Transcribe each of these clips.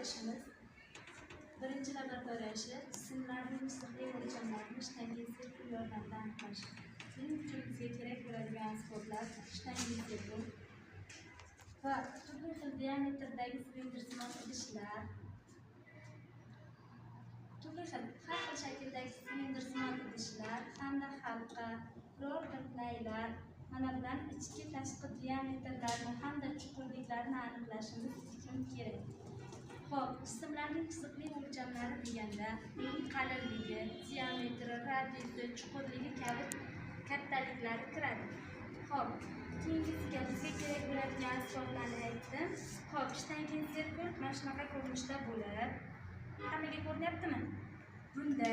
ishimiz birinchi laboratoriya ishi jismlarning chiziqli o'lchamlarini shtangensirkul yordamida aniqlash. Buning uchun bizga kerak bo'ladigan asboblar shtangensirkul va turli xil diametrdagi silindrsimon idishlar, turli xil har xil shakldagi silindrsimon idishlar hamda halqa, biror bir naylar, mana bilan ichki tashqi diametrlarni hamda chuqurliklarni aniqlashimiz uchun kerak. Xo'p, jismlarning chiziqli o'lchamlari deganda uning qalinligi, diametri, radiusi, chuqurligi kabi kattaliklari kiradi. Xo'p, keyingisiga bizga kerak bo'ladigan asboblarni aytdim. Xo'p, shtangensirkul mana shunaqa ko'rinishda bo'lib, hammaga ko'rinyaptimi? Bunda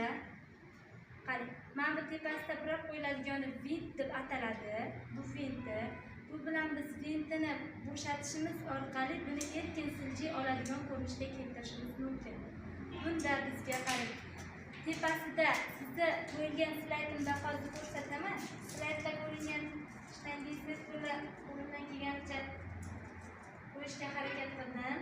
qarang, mana bu tepasida burab qo'yiladigan vint deb ataladi. Bu vinti. Bu bilan biz vintini bo'shatishimiz orqali buni erkin siljiy oladigan ko'rinishga keltirishimiz mumkin. Bunda bizga qarang, tepasida sizda qo'yilgan slaydimda hozir ko'rsataman. Slaydda ko'ringan shtangensirkulni qo'limdan kelganicha qo'yishga harakat qildim.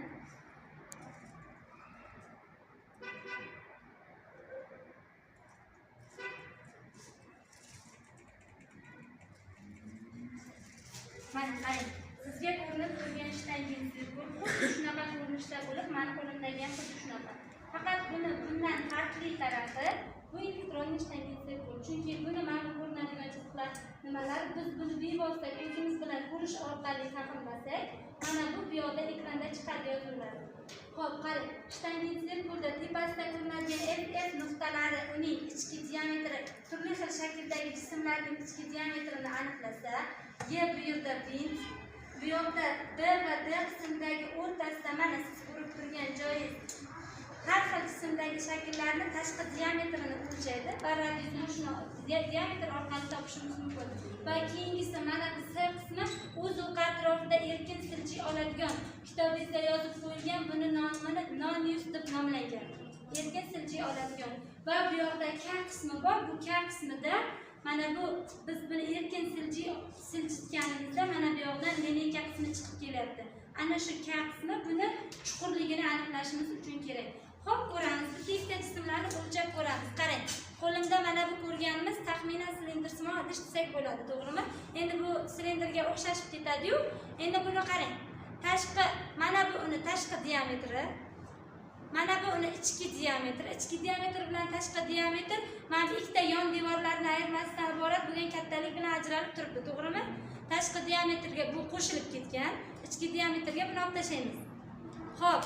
Mana qarang, sizga ko'rinib turgan shtangensirkul xuddi shunaqa ko'rinishda bo'lib, mani qo'limdagi ham xuddi shunaqa. Faqat buni bundan farqli tarafi bu elektron shtangensirkul. Chunki buni mana ko'rinadigan chiziqlar nimalar, biz buni bevosita ko'zimiz bilan ko'rish orqali fahmlasak, mana bu yoqda ekranda chiqadi yozuvlar. Xo'p, qarang, shtangensirkulda tepasida ko'rinadigan FF nuqtalari uning ichki diametri turli xil shakldagi jismlarning ichki diametrini aniqlasa, Y bu yerda vint, bu yoqda B va D qismidagi o'rtasida mana siz ko'rib turgan joyingiz har xil jismdagi shakllarni tashqi diametrini o'lchaydi va radiusini shuni diametr orqali topishimiz mumkin. Va keyingisi mana bu S qismi o'z o'qi atrofida erkin siljiy oladigan kitobingizda yozib qo'yilgan, buni nomini nonius deb nomlangan. Erkin siljiy oladigan. Va bu yoqda K qismi bor. Bu K qismida mana bu biz buni erkin siljitganimizda mana bu yoqdan lineyka qismi chiqib kelyapti. Ana shu K qismi buni chuqurligini aniqlashimiz uchun kerak. Xo'p, ko'ramiz. Bitta ikkita jismlarni o'lchab ko'ramiz. Qarang, qo'limda mana bu ko'rganimiz taxminan silindrsimon idish desak bo'ladi, to'g'rimi? Endi bu silindrga o'xshashib ketadi-yu. Endi buni qarang. Tashqi mana bu uni tashqi diametri, mana bu uni ichki diametri. Ichki diametr bilan tashqi diametr mana bu ikkita yon devorlarni ayirmasidan iborat bo'lgan kattalik bilan ajralib turibdi, to'g'rimi? Tashqi diametrga bu qo'shilib ketgan, ichki diametrga buni olib tashlaymiz. Xo'p.